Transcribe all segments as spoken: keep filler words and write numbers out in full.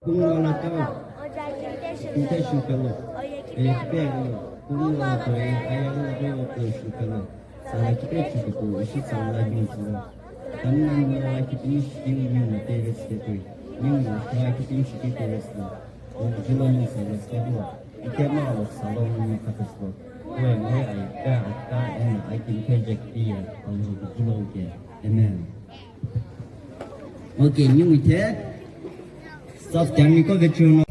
Kungula tau, kinte shukelo, e pelo, kungula to e ayanglo belo to shukelo, sala kite chukuku, ishi sala binzilo. Tamna nila kiti shiki nila teres ketui, nila shua kiti shiki teres lo, o jilo ni sala skebo, ike ma lo sala ni kakaslo. Oe, oe, ai, ka, ka, ena, ai, kin kejek tiya, o jilo ke. Amen. Okay, ningu ke. Soft, can we go with you now?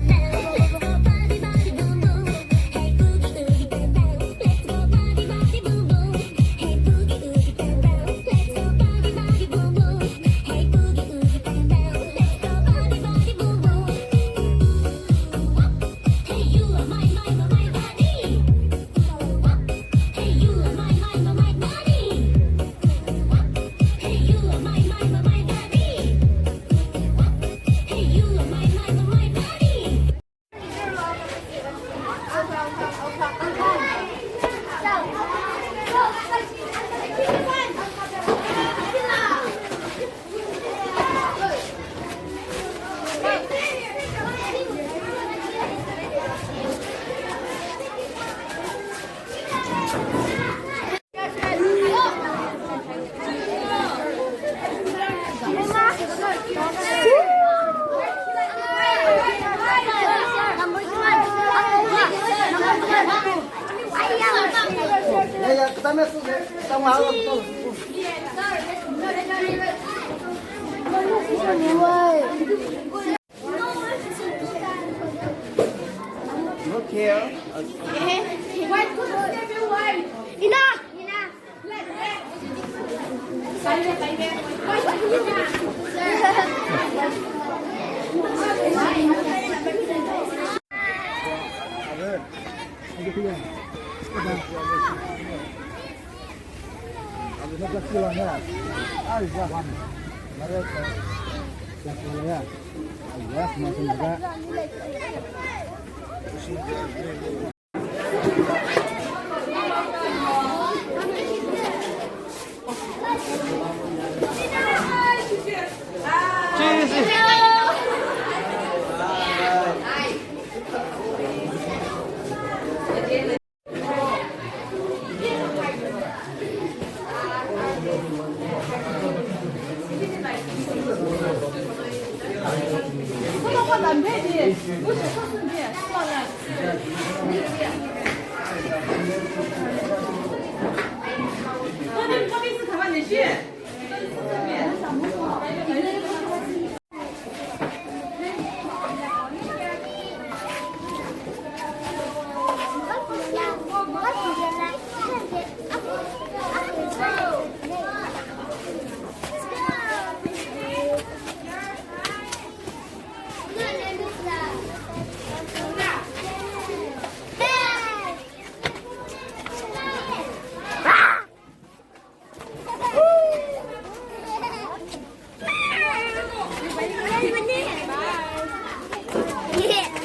Look here. Enough!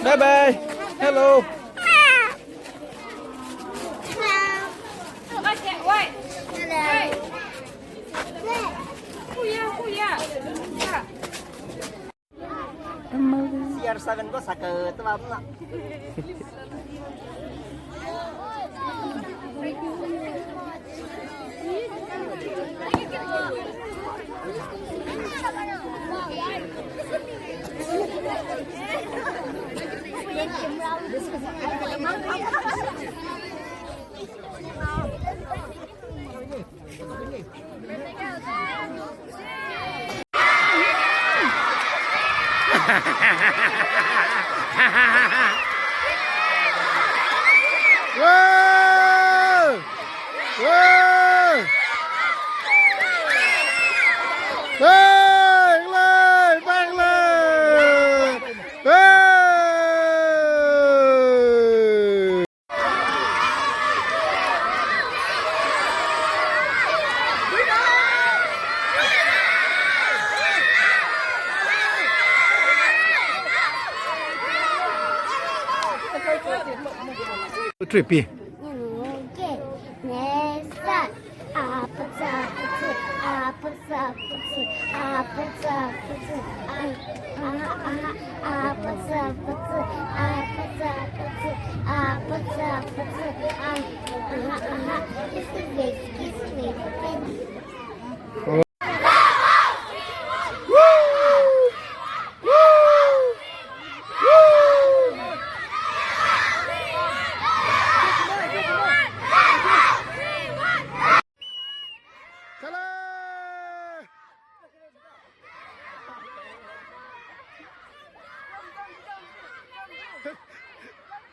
Bye bye. Hello. C R seven ko saka tu apa? Trip. Apatsa, apatsa, ah, aha, aha, apatsa, apatsa, apatsa, apatsa, apatsa, apatsa, ah, aha, aha. This is my, this is my friend.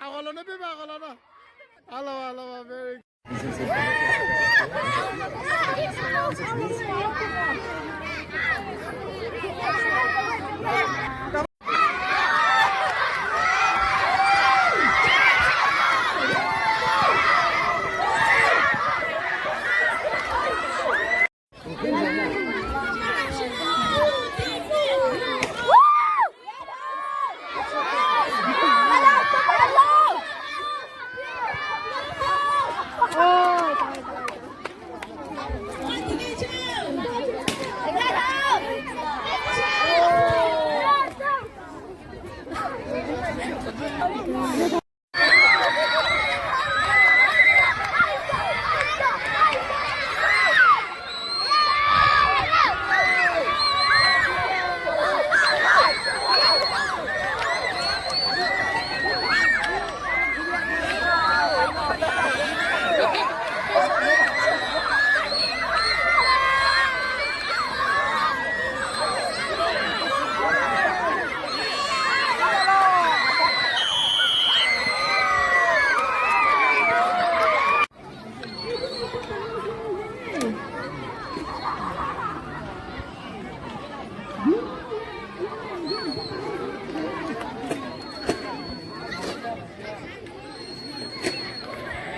Agholona, baby, agholona. Alo, alo, very